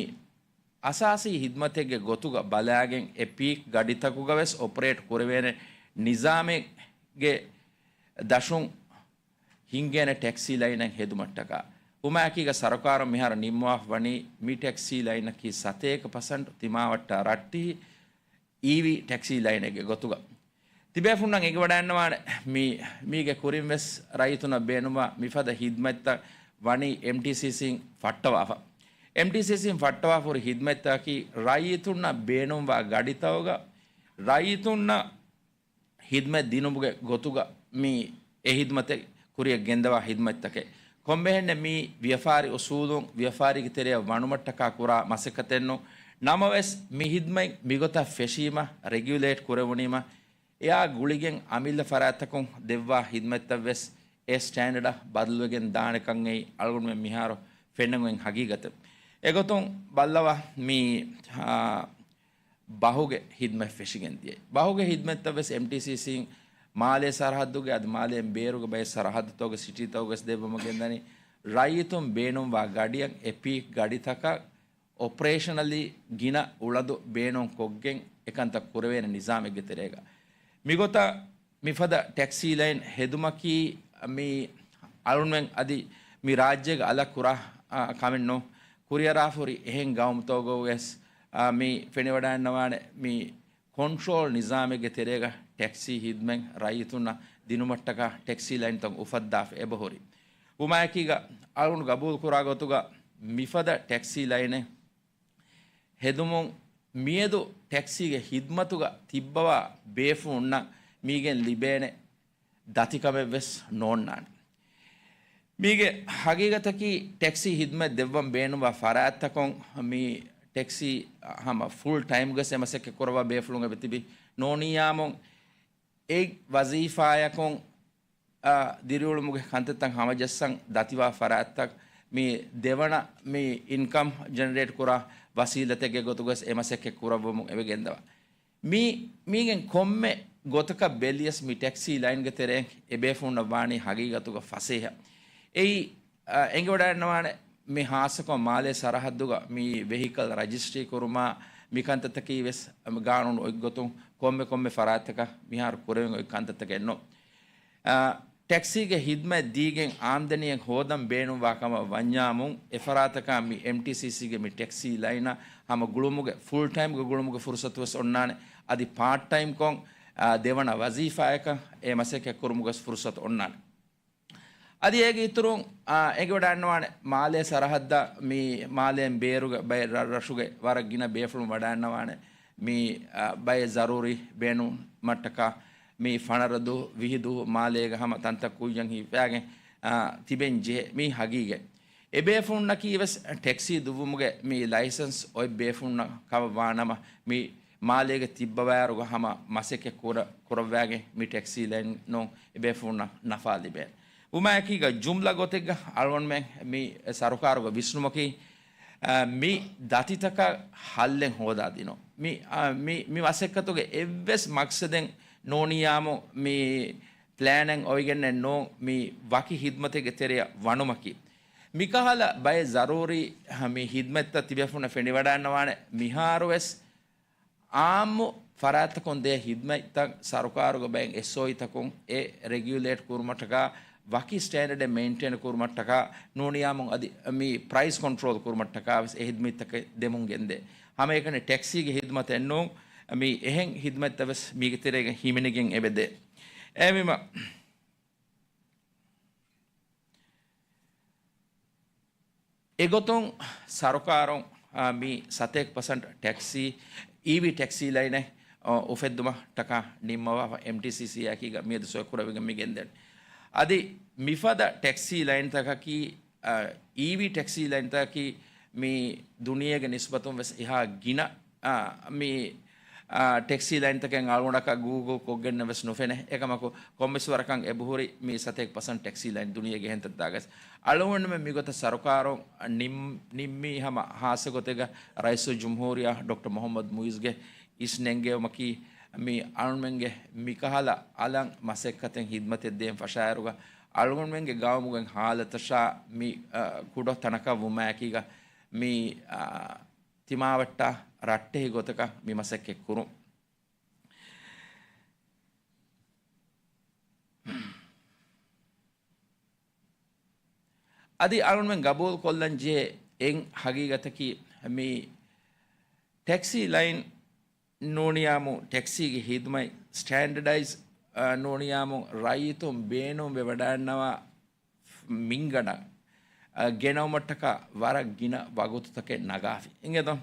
އަސާސީ ޚިދްމަތެއްގެ ގޮތުގަ ބަލާގެން އެ ޕީކް ގަޑިތަކުގަވެސް އޮޕަރޭޓް ކުރެވޭނެ ނިޒާމެއްގެ ދަށުން ހިންގޭނެ ޓެކްސީ ލައިނެއް ހެދުމަށްޓަކާ. ވުމާއެކީގަ ސަރުކާރުން މިހާރު ނިންމުވާފަ ވަނީ މި ޓެކްސީ ލައިނަކީ ސަތޭކަ ޕަސެންޓް ތިމާވައްޓާ ރައްޓެހި އީވީ ޓެކްސީ ލައިނެއްގެ ގޮތުގަ. ތިބޭފުންނަށް އެނގިވަޑައިންނަވާނެ މި، މީގެ ކުރިން ވެސް ރައްޔިތުންނަށް ބޭނުންވާ މިފަދަ ޚިދްމަތްތައް ވަނީ އެމްޓީސީސީން ފައްޓަވާފަ. އެމްޓީސީސީން ފައްޓަވާފަހުރި ހިދުމަތްތަކަކީ ރައްޔިތުންނަށް ބޭނުންވާ ގަޑިތަކުގަ ރައްޔިތުންނަށް ހިދުމަތް ދިނުމުގެ ގޮތުގަ މި އެ ހިދުމަތެއް ކުރިއަށް ގެންދަވާ ހިދުމަތްތަކެއް. ކޮންމެހެންނެއް މީ ވިޔަފާރި އުސޫލުން ވިޔަފާރީގެ ތެރެއަށް ވަނުމަށްޓަކާ ކުރާ މަސައްކަތެއްނު. ނަމަވެސް މި ހިދުމަތް މިގޮތަށް ފެށީމަ، ރެގިއުލޭޓް ކުރެވުނީމަ، އެއާ ގުޅިގެން އަމިއްލަ ފަރާތްތަކުން ދެއްވާ ހިދުމަތްތައްވެސް އެ ސްޓޭންޑަޑަށް ބަދަލުވެގެން ދާނެކަން އެއީ އަޅުގަނޑުމެން މިހާރު ފެންނަން އޮތް ހަގީގަތެއް. އެގޮތުން ބައްލަވާ މި، އާ، ބަހުގެ ހިދުމަތް ފެށިގެން ދިޔައީ. ބަހުގެ ހިދުމަތްތައް ވެސް އެމްޓީސީސީން މާލޭ ސަރަހައްދުގެ އަދި މާލޭން ބޭރުގެ ބައެއް ސަރަހައްދުތަކުގެ ސިޓީތަކުގެ ވެސް ދެއްވަމުން ގެންދަނީ. ރައްޔިތުން ބޭނުންވާ ގަޑިއަށް އެ ޕީކް ގަޑިތަކަށް އޮޕަރޭޝަނަލީ ގިނަ އުޅަނދު ބޭނުން ކޮށްގެން އެކަންތައް ކުރެވޭނެ ނިޒާމެއްގެ ތެރޭގަ. މިގޮތަށް މިފަދަ ޓެކްސީ ލައިން ހެދުމަކީ މި އަޅުންމެން އަދި މި ރާއްޖޭގެ އަލަށް ކުރާ، އާ، ކަމެއް ނޫން. ކުރިއަރާފަހުރި އެހެން ގައުމުތަކުގަ ވެސް، އާ، މި ފެނިވަޑައިންނަވާނެ މި ކޮންޓްރޯލް ނިޒާމެއްގެ ތެރޭގަ ޓެކްސީ ހިދުމަތް ރައްޔިތުންނަށް ދިނުމަށްޓަކާ ޓެކްސީ ލައިންތައް އުފައްދާފަ އެބަހުރި. ވުމާއެކީގަ އަޅުގަނޑު ގަބޫލުކުރާ ގޮތުގަ މިފަދަ ޓެކްސީ ލައިނެއް ހެދުމުން މިއަދު ޓެކްސީގެ ހިދުމަތުގަ ތިއްބަވާ ބޭފުޅުންނަށް މީގެން ލިބޭނެ ދަތިކަމެއްވެސް ނޯންނާނެ. މީގެ ހަގީގަތަކީ ޓެކްސީ ހިދުމަތް ދެއްވަން ބޭނުންވާ ފަރާތްތަކުން މި ޓެކްސީ ހަމަ ފުލް ޓައިމްގަސް އެ މަސައްކަތް ކުރައްވާ ބޭފުޅުން އެބަތިބި ނޯނިޔާމުން އެ ވަޒީފާޔަކުން، އާ، ދިރިއުޅުމުގެ ކަންތައްތައް ހަމަޖައްސަން ދަތިވާ ފަރާތްތައް މި ދެވަނަ މި އިންކަމް ޖެނެރޭޓް ކުރާ ވަސީލަތެއްގެ ގޮތުގަސް އެ މަސައްކަތް ކުރައްވަމުން އެބަ ގެންދަވާ. މި، މީގެން ކޮންމެ ގޮތަކަށް ބެލިޔަސް މި ޓެކްސީ ލައިންގެ ތެރެއިން އެބޭފުޅުންނަށް ވާނީ ހަގީގަތުގަ ފަސޭހަ. އެއީ، އަ، އެނގިވަޑައިންނަވާނެ މި ހާއްސަކޮށް މާލޭ ސަރަހައްދުގަ މި ވެހިކަލް ރަޖިސްޓްރީ ކުރުމާ މި ކަންތައްތަކީ ވެސް ގާނޫނު އޮތްގޮތުން ކޮންމެ ކޮންމެ ފަރާތްތަކަށް މިހާރު ކުރެވެން އޮތް ކަންތައްތަކެއް ނޫން. އާ، ޓެކްސީގެ ހިދުމަތް ދީގެން އާމްދަނީއެއް ހޯދަން ބޭނުންވާ ކަމަށް ވަންޏާމުން، އެފަރާތަކާ މި އެމްޓީސީސީގެ މި ޓެކްސީ ލައިނަށް ހަމަ ގުޅުމުގެ، ފުލް ޓައިމްގެ ގުޅުމުގެ ފުރުސަތު ވެސް އޮންނާނެ. އަދި ޕާޓް ޓައިމްކޮށް، އާ، ދެވަނަ ވަޒީފާއަކަށް އެ މަސައްކަތް ކުރުމުގެ ވެސް ފުރުސަތު އޮންނާނެ. އަދި އޭގެ އިތުރުން، އާ، އެނގިވަޑައިންނަވާނެ މާލޭ ސަރަހައްދަށް މި މާލޭން ބޭރުގެ ބައެއް ރަށްރަށުގެ ވަރަށް ގިނަ ބޭފުޅުން ވަޑައިންނަވާނެ މި، އާ، ބައެއް ޒަރޫރީ ބޭނުމަށްޓަކާ މި ފަނަރަ ދުވަހު، ވިހި ދުވަހު މާލޭގަ ހަމަ ތަންތަން ކުއްޔަށް ހިފާގެން، އާ، ތިބެން ޖެހޭ މީ ހަގީގަތް. އެބޭފުޅުންނަކީ ވެސް ޓެކްސީ ދުއްވުމުގެ މި ލައިސަންސް އޮތް ބޭފުޅުންނަށް ކަމަށް ވާނަމަ، މި މާލޭގަ ތިއްބަވާއިރުގަ ހަމަ މަސައްކަތް ކުރަ-، ކުރައްވާގެން މި ޓެކްސީ ލައިން ނޫން އެބޭފުޅުންނަށް ނަފާ ލިބޭނެ. ވުމާއެކީގަ ޖުމްލަ ގޮތެއްގަ އަޅުގަނޑުމެން މި ސަރުކާރުގެ ވިސްނުމަކީ، އާ، މި ދަތިތަކަށް ހައްލެއް ހޯދާ ދިނުން. މި، އާ، މި، މި މަސައްކަތުގެ އެއްވެސް މަގްސަދެއް ނޫނިޔާމު މި ޕްލޭނެއް އޮވެގެންނެއް ނޫން މި ވަކި ހިދުމަތެއްގެ ތެރެއަށް ވަނުމަކީ. މިކަހަލަ ބައެއް ޒަރޫރީ މި ހިދުމަތްތައް ތިބޭފުޅުންނަށް ފެނިވަޑައިންނަވާނެ. މިހާރުވެސް އާއްމު ފަރާތްތަކުން ދޭ ހިދުމަތްތައް ސަރުކާރުގެ ބައެއް އެސްއޯއީތަކުން އެ ރެގިއުލޭޓް ކުރުމަށްޓަކާ، ވަކި ސްޓޭންޑަޑެއް މެއިންޓެއިން ކުރުމަށްޓަކާ، ނޫނިޔާމުން އަދި މި ޕްރައިސް ކޮންޓްރޯލް ކުރުމަށްޓަކާ ވެސް އެ ހިދުމަތްތަކެއް ދެމުން ގެންދޭ. ހަމައެކަނި ޓެކްސީގެ ހިދުމަތެއް ނޫން، މި އެހެން ހިދުމަތްތައް ވެސް މީގެ ތެރޭގަ ހިމެނިގެން އެބަދޭ. އެހެންވީމަ، އެގޮތުން ސަރުކާރުން، އާ، މި ސަތޭކަ ޕަސެންޓް ޓެކްސީ، އީވީ ޓެކްސީ ލައިނެއް، އާ، އުފެއްދުމަށްޓަކާ ނިންމަވާފަ އެމްޓީސީސީއާއެކީގަ މިއަދު ސޮއި ކުރެވިގެން މި ގެންދެން. އަދި މިފަދަ ޓެކްސީ ލައިންތަކަކީ، އާ، އީވީ ޓެކްސީ ލައިންތަކަކީ މި ދުނިޔޭގެ ނިސްބަތުން ވެސް އެހާ ގިނަ، އާ، މި، އާ، ޓެކްސީ ލައިންތަކެއް އަޅުގަނޑަކަށް ގޫގުލް ކޮށްގެންނެއް ވެސް ނުފެނޭ. އެކަމަކު، ކޮންމެސް ވަރަކަށް އެބަހުރި މި ސަތޭކަ ޕަސެންޓް ޓެކްސީ ލައިން ދުނިޔޭގެ އެހެން ތަންތާގަސް. އަޅުގަނޑުމެން މިގޮތަށް ސަރުކާރުން ނިން-، ނިންމީ ހަމަ ހާއްސަ ގޮތެއްގަ ރައީސުލްޖުމްހޫރިއްޔާ ޑޮކްޓަރ މުހައްމަދު މުއިޒްގެ އިސް ނެންގެވުމަކީ، މި އަޅުގަނޑުމެންގެ މިކަހަލަ އަލަށް މަސައްކަތެއް ހިދުމަތެއް ދޭން ފަށާއިރުގަ، އަޅުގަނޑުމެންގެ ގައުމުގެ ހާލަތަށާ މި، އަ، ކުޑަ ތަނަކަށް ވުމާއެކީގަ، މި، އަ، ތިމާވައްޓާ ރައްޓެހި ގޮތަކަށް މި މަސައްކަތް ކުރުން. އަދި އަޅުގަނޑުމެން ގަބޫލު ކޮށްލަން ޖެހޭ އެއް ހަގީގަތަކީ، މި ޓެކްސީ ލައިން ނޫނިޔާމު، ޓެކްސީގެ ހިދުމަތް ސްޓޭންޑަޑައިޒް، އާ، ނޫނިޔާމު، ރައްޔިތުން ބޭނުންވެވަޑައިންނަވާ މިންގަނޑަށް، އަ، ގެނައުމަށްޓަކާ ވަރަށް ގިނަ ވަގުތުތަކެއް ނަގާފި. އިނގޭތޯ؟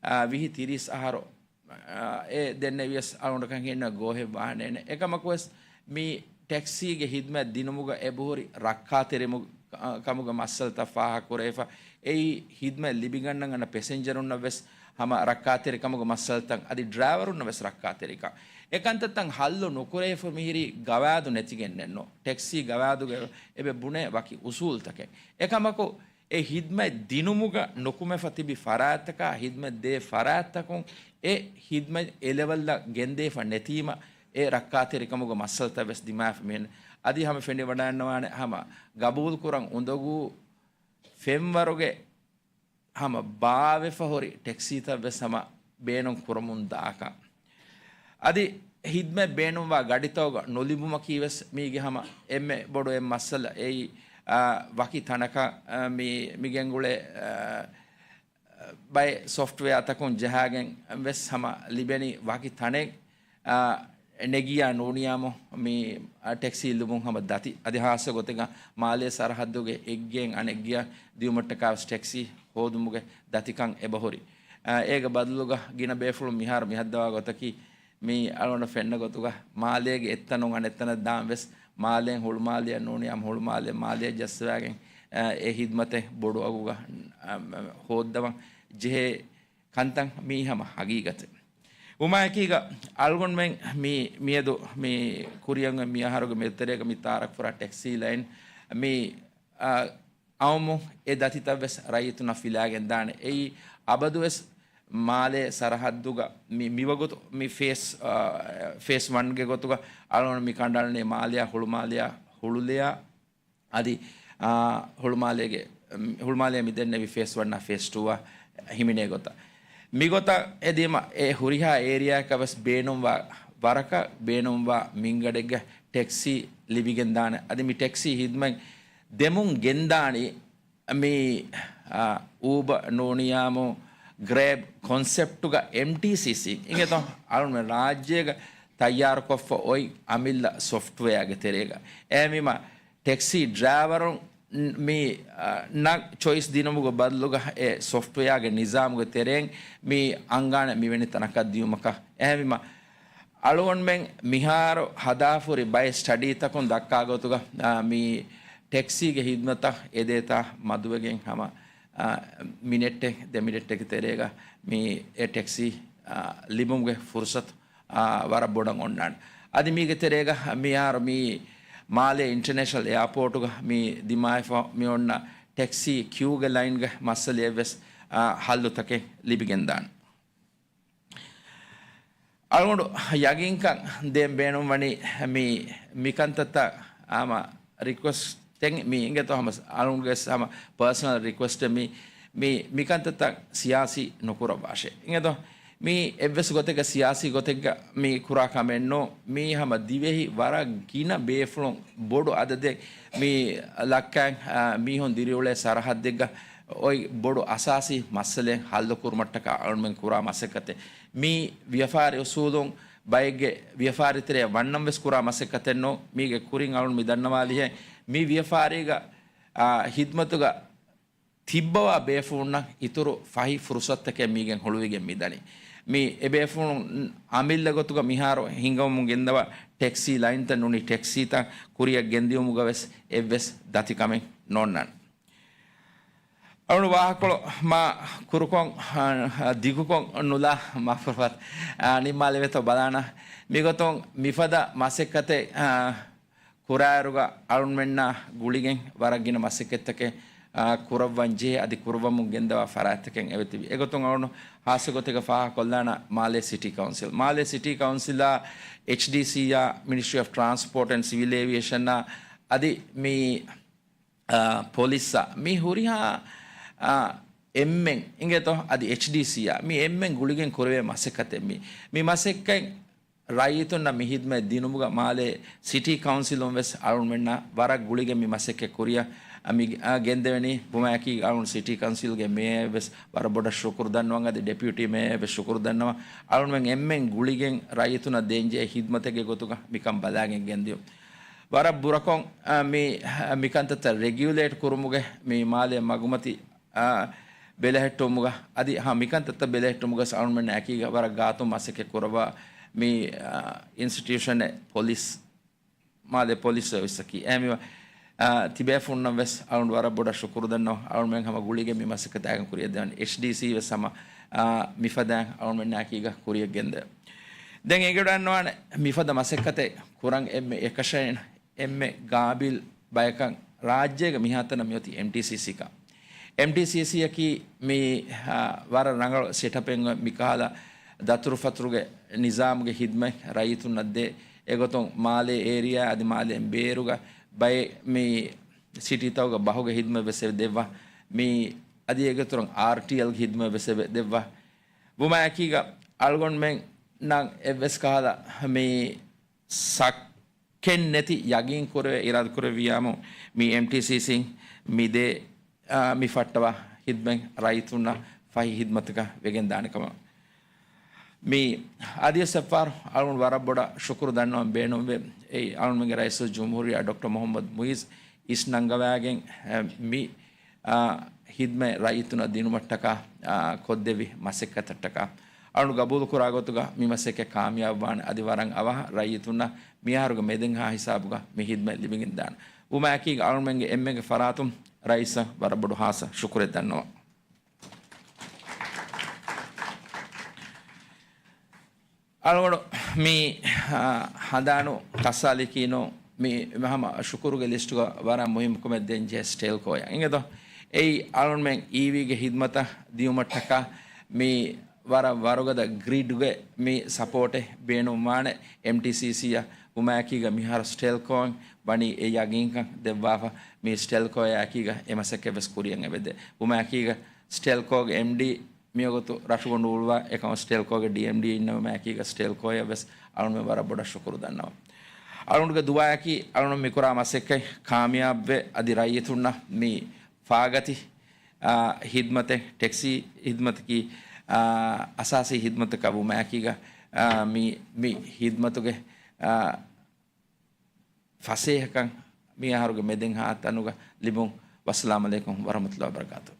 އަ، ވިހި ތިރީސް އަހަރު، އަ، އެ ދެންނެވިޔަސް އަޅުގަނޑަކަށް ހިންނަ ގޯހެއް ވާނެ. އެކަމަކުވެސް މި ޓެކްސީގެ ހިދްމަތް ދިނުމުގަ އެބަހުރި ރައްކާތެރިމު-، އަ، ކަމުގެ މައްސަލަތައް ފާހަގަކުރެވިފަ. އެއީ ހިދްމަތް ލިބިގަންނަން އަންނަ ޕެސެންޖަރުންނަށް ވެސް ހަމަ ރައްކާތެރިކަމުގެ މައްސަލަތައް އަދި ޑްރައިވަރުންނަށް ވެސް ރައްކާތެރިކަން. އެކަންތައްތައް ހައްލު ނުކުރެވިފަ މިހިރީ ގަވާއިދު ނެތިގެންނެއްނު. ޓެކްސީ ގަވާއިދުގަ އެބަ ބުނޭ ވަކި އުސޫލުތަކެއް. އެކަމަކު، އެ ހިދްމަތް ދިނުމުގަ ނުކުމެފަ ތިބި ފަރާތްތަކާ ހިދްމަތް ދޭ ފަރާތްތަކުން އެ ހިދްމަތް އެ ލެވެލްއަށް ގެންދެވިފަ ނެތީމަ، އެ ރައްކާތެރިކަމުގެ މައްސަލަތައް ވެސް ދިމާވެފަ މިހެން. އަދި ހަމަ ފެނިވަޑައިންނަވާނެ ހަމަ ގަބޫލުކުރަން އުނދަގޫ ފެންވަރުގެ ހަމަ ބާވެފަ ހުރި ޓެކްސީތައް ވެސް ހަމަ ބޭނުން ކުރަމުން ދާކަން. އަދި ހިދްމަތް ބޭނުންވާ ގަޑިތަކުގަ ނުލިބުމަކީ ވެސް މީގެ ހަމަ އެންމެ ބޮޑު އެއް މައްސަލަ. އެއީ، އާ، ވަކި ތަނަކަށް، އާ، މި، މި ގެންގުޅޭ، އާ، ބައެއް ސޮފްޓްވެއާތަކުން ޖަހާގެން ވެސް ހަމަ ލިބެނީ ވަކި ތަނެއް، އާ، ނެގިޔާ ނޫނިޔާމު މި، އާ، ޓެކްސީ ލިބުން ހަމަ ދަތި. އަދި ހާއްސަ ގޮތެއްގަ މާލޭ ސަރަހައްދުގެ އެއްގެއިން އަނެއްގެއަށް ދިޔުމަށްޓަކާ ވެސް ޓެކްސީ ހޯދުމުގެ ދަތިކަން އެބަހުރި. އާ، އޭގެ ބަދަލުގަ ގިނަ ބޭފުޅުން މިހާރު މިހައްދަވާ ގޮތަކީ، މި އަޅުގަނޑަށް ފެންނަ ގޮތުގަ މާލޭގެ އެއްތަނުން އަނެއްތަނަށް ދާން ވެސް މާލޭން ހުޅުމާލެއަށް ނޫނިޔާމު ހުޅުމާލެ މާލެއަށް ޖައްސަވާގެން، އާ، އެ ހިދްމަތެއް ބޮޑު އަގުގަ، އާ، ހޯއްދަވަން ޖެހޭ ކަންތައް މީ ހަމަ ހަގީގަތެއް. ވުމާއެކީގަ އަޅުގަނޑުމެން މި މިއަދު މި ކުރިއަށް މި އަހަރުގެ މެދުތެރޭގަ މި ތާރަކްފުރާ ޓެކްސީ ލައިން މި، އާ، އައުމު އެ ދަތިތައް ވެސް ރައްޔިތުންނަށް ފިލާގެން ދާނެ. އެއީ އަބަދުވެސް މާލޭ ސަރަހައްދުގަ މި، މިވަގުތު މި ފޭސް، އާ، ފޭސް ވަންގެ ގޮތުގަ އަޅުގަނޑު މި ކަނޑައަޅަނީ މާލެއާ ހުޅުމާލެއާ ހުޅުލެއާ އަދި، އާ، ހުޅުމާލޭގެ، ހުޅުމާލޭ މި ދެންނެވި ފޭސް ވަންއާ ފޭސް ޓޫއާ ހިމެނޭ ގޮތަށް. މިގޮތަށް އެދީމަ އެ ހުރިހާ އޭރިއާއަކަށް ވެސް ބޭނުންވާ ވަރަކަށް ބޭނުންވާ މިންގަޑެއްގަ ޓެކްސީ ލިބިގެންދާނެ. އަދި މި ޓެކްސީ ހިދްމަތް ދެމުން ގެންދާނީ މި، އާ، އޫބަ ނޫނިޔާމު ގްރޭބް ކޮންސެޕްޓުގަ އެމްޓީސީސީ އިނގޭތޯ އަޅުމެ ރާއްޖޭގަ ތައްޔާރުކޮށްފަ އޮތް އަމިއްލަ ސޮފްޓްވެއާގެ ތެރޭގަ. އެހެންވީމަ، ޓެކްސީ ޑްރައިވަރުން މި، އަ، ނަ ޗޮއިސް ދިނުމުގެ ބަދަލުގަ އެ ސޮފްޓްވެއާގެ ނިޒާމުގެ ތެރެއިން މި އަންގާނެ މިވެނި ތަނަކަށް ދިޔުމަކަށް. އެހެންވީމަ، އަޅުގަނޑުމެން މިހާރު ހަދާފަ ހުރި ބައެއް ސްޓަޑީތަކުން ދައްކާ ގޮތުގަ، އަ، މި ޓެކްސީގެ ހިދްމަތަށް އެދޭތާ މަދުވެގެން ހަމަ، އަ، މިނެޓެއް ދެ މިނެޓެއްގެ ތެރޭގަ މި އެ ޓެކްސީ، އަ، ލިބުމުގެ ފުރުސަތު އާ، ވަރަށް ބޮޑަށް އޮންނާނެ. އަދި މީގެ ތެރޭގަ މިހާރު މި މާލޭ އިންޓަރނޭޝަނަލް އެއާޕޯޓުގަ މި ދިމާވެފަ މި އޮންނަ ޓެކްސީ ކިއުގެ ލައިންގެ މައްސަލައެއް ވެސް، އާ، ހައްލުތަކެއް ލިބިގެންދާނެ. އަޅުގަނޑު ޔަގީންކަން ދޭން ބޭނުންވަނީ މި، މިކަންތައްތައް ހަމަ ރިކުއެސްޓެއް މި އިނގޭތޯ ހަމަ އަޅުގަނޑުގެ ހަމަ ޕާސަނަލް ރިކުއެސްޓެއް މި، މި، މިކަންތައްތައް ސިޔާސީ ނުކުރައްވާށޭ. އިނގޭތޯ؟ މީ އެއްވެސް ގޮތެއްގަ ސިޔާސީ ގޮތެއްގަ މި ކުރާ ކަމެއް ނޫން. މީ ހަމަ ދިވެހި ވަރަށް ގިނަ ބޭފުޅުން ބޮޑު އަދަދެއް މި ލައްކައިން، އާ، މީހުން ދިރިއުޅޭ ސަރަހައްދެއްގަ އޮތް ބޮޑު އަސާސީ މައްސަލައެއް ހައްލު ކުރުމަށްޓަކާ އަޅުމެން ކުރާ މަސައްކަތެއް. މީ ވިޔަފާރި އުސޫލުން ބައެއްގެ ވިޔަފާރިތެރެއަށް ވަންނަން ވެސް ކުރާ މަސައްކަތެއް ނޫން. މީގެ ކުރިން އަޅުން މި ދަންނަވާލިހެން މި ވިޔަފާރީގަ، އާ، ހިދްމަތުގަ ތިއްބަވާ ބޭފުޅުންނަށް އިތުރު ފަހި ފުރުސަތުތަކެއް މީގެން ހުޅުވިގެން މިދަނީ. މި އެބޭފުޅުން އަމިއްލަ ގޮތުގަ މިހާރު ހިނގަމުން ގެންދަވާ ޓެކްސީ ލައިންތައް ނޫނީ ޓެކްސީތައް ކުރިއަށް ގެންދިޔުމުގަ ވެސް އެއްވެސް ދަތިކަމެއް ނޯންނާނެ. އަޅުން ވާހަކަކޮޅު މާ ކުރުކޮށް، އާ، ދިގުކޮށް ނުލާ މާފުރަފަތް، އާ، ނިންމާލެވޭތޯ ބަލާނަ. މިގޮތުން މިފަދަ މަސައްކަތެއް، އާ، ކުރާއިރުގަ އަޅުންމެންނާ ގުޅިގެން ވަރަށް ގިނަ މަސައްކަތްތަކެއް، އާ، ކުރައްވަން ޖެހޭ އަދި ކުރައްވަމުން ގެންދަވާ ފަރާތްތަކެއް އެބަތިބި. އެގޮތުން އަޅުން ހާއްސަ ގޮތެއްގަ ފާހަގަކޮށްލާނަ މާލޭ ސިޓީ ކައުންސިލް. މާލޭ ސިޓީ ކައުންސިލާ، އެޗްޑީސީއާ، މިނިސްޓްރީ އޮފް ޓްރާންސްޕޯޓް އެންޑް ސިވިލް އޭވިއޭޝަނާ އަދި މި، އާ، ޕޮލިސްއާ މި ހުރިހާ، އާ، އެންމެން އިނގޭތޯ އަދި އެޗްޑީސީއާ މި އެންމެން ގުޅިގެން ކުރެވޭ މަސައްކަތެއް މި. މި މަސައްކަތް ރައްޔިތުންނަށް މި ހިދްމަތް ދިނުމުގަ މާލޭ ސިޓީ ކައުންސިލުން ވެސް އަޅުންމެންނާ ވަރަށް ގުޅިގެން މި މަސައްކަތް ކުރިއަށް މި، އާ، ގެންދެވެނީ. ބުމާއެކީ އަޅުން ސިޓީ ކައުންސިލްގެ މޭޔަރަށް ވެސް ވަރަށް ބޮޑަށް ޝުކުރު ދަންނަވަން އަދި ޑެޕިއުޓީ މޭޔަރަށް ވެސް ޝުކުރު ދަންނަވަން. އަޅުންމެން އެންމެން ގުޅިގެން ރައްޔިތުންނަށް ދޭންޖެހޭ ހިދްމަތެއްގެ ގޮތުގަ މިކަން ބަލާގެން ގެންދިޔުން. ވަރަށް ބުރަކޮށް، އާ، މި، މިކަންތައްތައް ރެގިއުލޭޓް ކުރުމުގެ މި މާލޭ މަގުމަތި، އާ، ބެލެހެއްޓުމުގަ އަދި، ހާ، މިކަންތައްތައް ބެލެހެއްޓުމުގަ އަޅުމެން އެކީގަ ވަރަށް ގާތުން މަސައްކަތް ކުރައްވާ މި، އާ، އިންސްޓިޓިއުޝަނެއް ޕޮލިސް، މާލޭ ޕޮލިސް ސަރވިސަކީ. އެހެންވީމަ، އާ، ތިބޭފުންނަށް ވެސް އަޅުން ވަރަށް ބޮޑަށް ޝުކުރު ދަންނަވަން. އަޅުމެން ހަމަ ގުޅިގެން މި މަސައްކަތާގެން ކުރިއަށް ދެވަން. އެޗްޑީސީ ވެސް ހަމަ، އާ، މިފަދައިން އަޅުމެންނާކީގަ ކުރިއަށް ގެންދެވެން. ދެން އެނގިވަޑަންނަވާނެ މިފަދަ މަސައްކަތެއް ކުރަން އެންމެ އެކަށައިން އެންމެ ގާބިލް ބަޔަކަށް ރާއްޖޭގަ މިހާތަނަށް މިއޮތީ އެމްޓީސީސީކަން. އެމްޓީސީސީއަކީ މި، އާ، ވަރަށް ރަނގަޅު ސެޓަޕެއް މިކަހަލަ ދަތުރުފަތުރުގެ ނިޒާމުގެ ހިދްމަތް ރައްޔިތުންނަށް ދޭ. އެގޮތުން މާލޭ އޭރިއާ އަދި މާލޭން ބޭރުގަ ބައެއް މި ސިޓީތަކުގަ ބަހުގެ ހިދްމަތް ވެސް ދެއްވާ. މި އަދި އޭގެ އިތުރަށް އާރްޓީއެލްގެ ހިދްމަތް ވެސް ދެއްވާ. ވުމާއެކީގަ އަޅުގަނޑުމެންނަށް އެއްވެސް ކަހަލަ މި ސައް ކެއް ނެތި ޔަގީން ކުރެވޭ އިރާދަ ކުރެއްވިޔާމު، މި އެމްޓީސީސީން މި ދޭ، އާ، މި ފައްޓަވާ ހިދްމަތް ރައްޔިތުންނަށް ފަހި ހިދްމަތަކަށް ވެގެން ދާނެ ކަމަށް. މި އަދިވެސް އެއްފަހަރު އަޅުގަނޑު ވަރަށް ބޮޑަށް ޝުކުރު ދަންނަވަން ބޭނުންވޭ. އެއީ އަޅުގަނޑުގެ ރައީސުލްޖުމްހޫރިއްޔާ ޑޮކްޓަރ މުހައްމަދު މުއިއްޒު އިސް ނަންގަވާގެން، އެ، މި އާ، ހިދްމަތް ރައްޔިތުންނަށް ދިނުމަށްޓަކާ، އާ، ކޮށްދެއްވި މަސައްކަތަށްޓަކާ. އަޅުން ގަބޫލުކުރާ ގޮތުގަ މި މަސައްކަތް ކާމިޔާބުވާނެ އަދި ވަރަށް އަވަހަށް ރައްޔިތުންނަށް މިއަހަރުގެ މެދެންހާ ހިސާބުގަ މި ހިދްމަތް ލިބިގެންދާނެ. ވުމާއެކީގަ އަޅުމެންގެ އެންމެންގެ ފަރާތުން ރައީސަށް ވަރަށް ބޮޑު ހާއްސަ ޝުކުރެއް ދަންނަވަން. އަޅުގަނޑު މި، އާ، ހަނދާނު ކައްސާލިކީނު މި ހަމަ ޝުކުރުގެ ލިސްޓުގަ ވަރަށް މުހިއްމު ކަމެއް ދޭން ޖެހޭ ސްޓެލްކޯއަށް އިނގޭތޯ. އެއީ އަޅުންމެން އީވީގެ ހިދްމަތަށް ދިޔުމަށްޓަކާ މި ވަރަށް ވަރުގަދަ ގްރިޑްގެ މި ސަޕޯޓެއް ބޭނުންވާނެ އެމްޓީސީސީއަށް. ވުމާއެކީގަ މިހާރު ސްޓެލްކޯއިން ވަނީ އެ ޔަގީންކަން ދެއްވާފަ. މި ސްޓެލްކޯއާއެކީގަ އެ މަސައްކަތް ވެސް ކުރިއަށް އެބަދޭ. ވުމާއެކީގަ ސްޓެލްކޯގެ އެމްޑީ މިވަގުތު ރަށުގަނޑު އުޅުވާ އެކަމަށް ސްޓެލްކޯގެ ޑީއެމްޑީ އިންނެވުމާއެކީގަ ސްޓެލްކޯއަށް ވެސް އަޅުމެން ވަރަށް ބޮޑަށް ޝުކުރު ދަންނަވަން. އަޅުގަނޑުގެ ދުޢާއަކީ އަޅުގަނޑު މިކުރާ މަސައްކަތް ކާމިޔާބުވެ އަދި ރައްޔިތުންނަށް މި ފާގަތި، އާ، ހިދްމަތެއް، ޓެކްސީ ހިދްމަތަކީ، އާ، އަސާސީ ހިދްމަތަކަށް ވުމާއެކީގަ، އާ، މި، މި ހިދްމަތުގެ، އާ، ފަސޭހަކަން މި އަހަރުގެ މެދެންހާ ތަނުގަ ލިބުން. ވައްސަލާމް ޢަލައިކުމް ވަރަޙްމަތުﷲ ވަބަރަކާތުހު.